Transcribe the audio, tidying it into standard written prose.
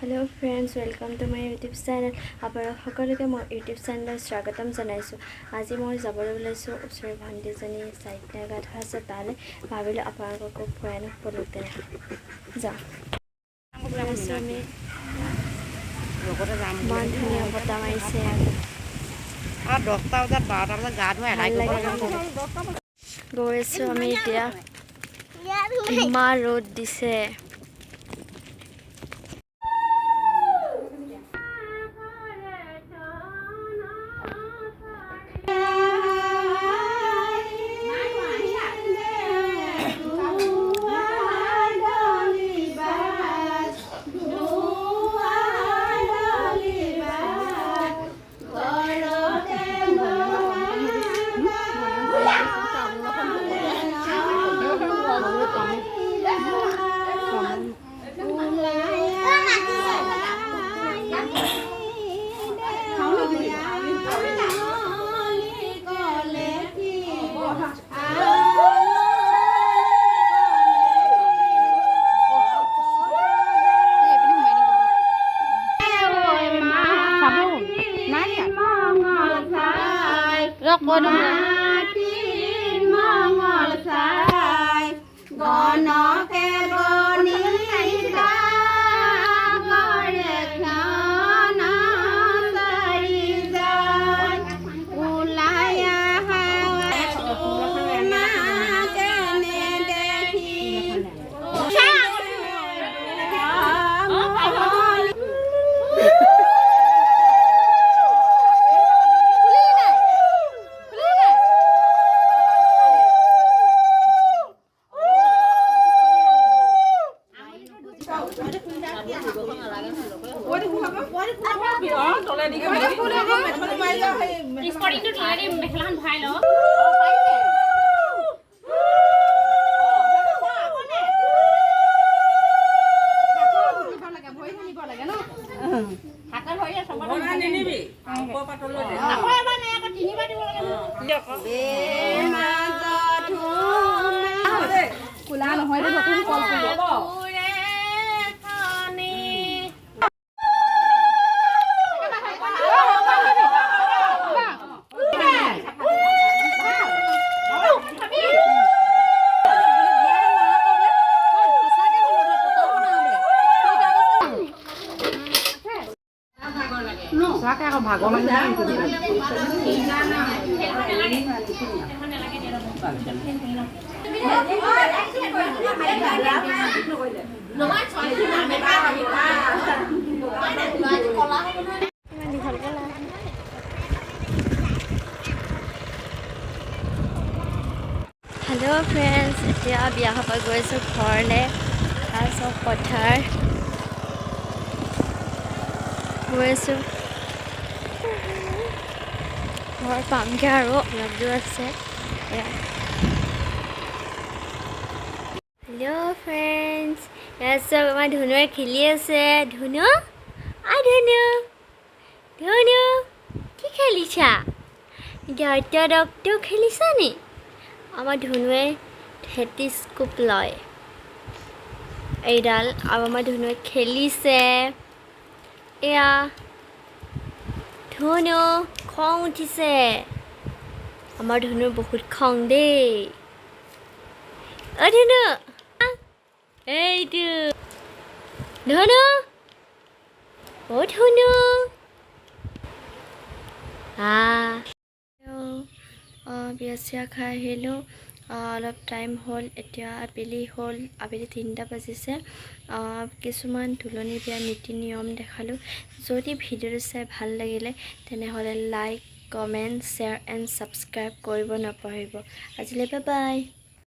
Hello friends, welcome to my YouTube channel. আপোনালোক সকলোকে মোৰ ইউটিউব চেনেলত স্বাগতম জনাইছোঁ। আজি মই যাবলৈ ওলাইছোঁ ওচৰৰ ভণ্টিজনী চাইড গা ধোৱা আছে, তালৈ। ভাবিলোঁ আপোনালোককো ফুৰাই আনো, ব'লক তেনেহ'লে যাওঁ। গৈ আছোঁ আমি। লগতে যাম। ইমান ধুনীয়া বতাহ মাৰিছে। আৰু 10টা বজাত, 12টা বজাত গা ধুৱাই ভাল লাগে। গৈ আছোঁ আমি এতিয়া। ইমান ৰ'দ দিছে। মঙল চাই গণকে গণিতা কৰে ক্ষণ চাৰি যায় ওলাই আহা কেনে দেখি। স্পৰ্টিংটো তলেদি মেখেলাখন ভৰাই ল। কোলা নহয়, নতুন কল। সঁচাকৈ আকৌ ভাগৰ লাগি যায়। ইমান দীঘলকৈ লাহে। হেল্ল' ফ্ৰেণ্ডছ, এতিয়া বিয়া খাব গৈ আছোঁ ঘৰলৈ। চব পথাৰ। গৈ আছোঁ, ঘৰ পামগৈ আৰু অলপ দূৰ আছে। এয়া, হেল্ল' ফ্ৰেণ্ডছ, ইয়াত চব আমাৰ ধুনুৱে খেলি আছে। ধুনু, আ ধুনু, ধুনু, কি খেলিছা? ডক্টৰ ডক্টৰ খেলিছা নি? আমাৰ ধুনুৱে ষ্টেথিস্কোপ লয় এইডাল আৰু আমাৰ ধুনুৱে খেলিছে। এয়া ধুনু খং উঠিছে। আমাৰ ধুনুৰ বহুত খং দেই। অ ধুনু, এইটো ধুনু, অ ধুনু। বিয়া চিয়া খাই আহিলোঁ। অলপ টাইম হ'ল, এতিয়া আবেলি হ'ল। আবেলি 3টা বাজিছে। কিছুমান তোলনি বিয়া নীতি নিয়ম দেখালোঁ। যদি ভিডিঅ'টো চাই ভাল লাগিলে, তেনেহ'লে like, comment, share and subscribe কৰিব নাপাহৰিব। আজিলৈ বাই বাই।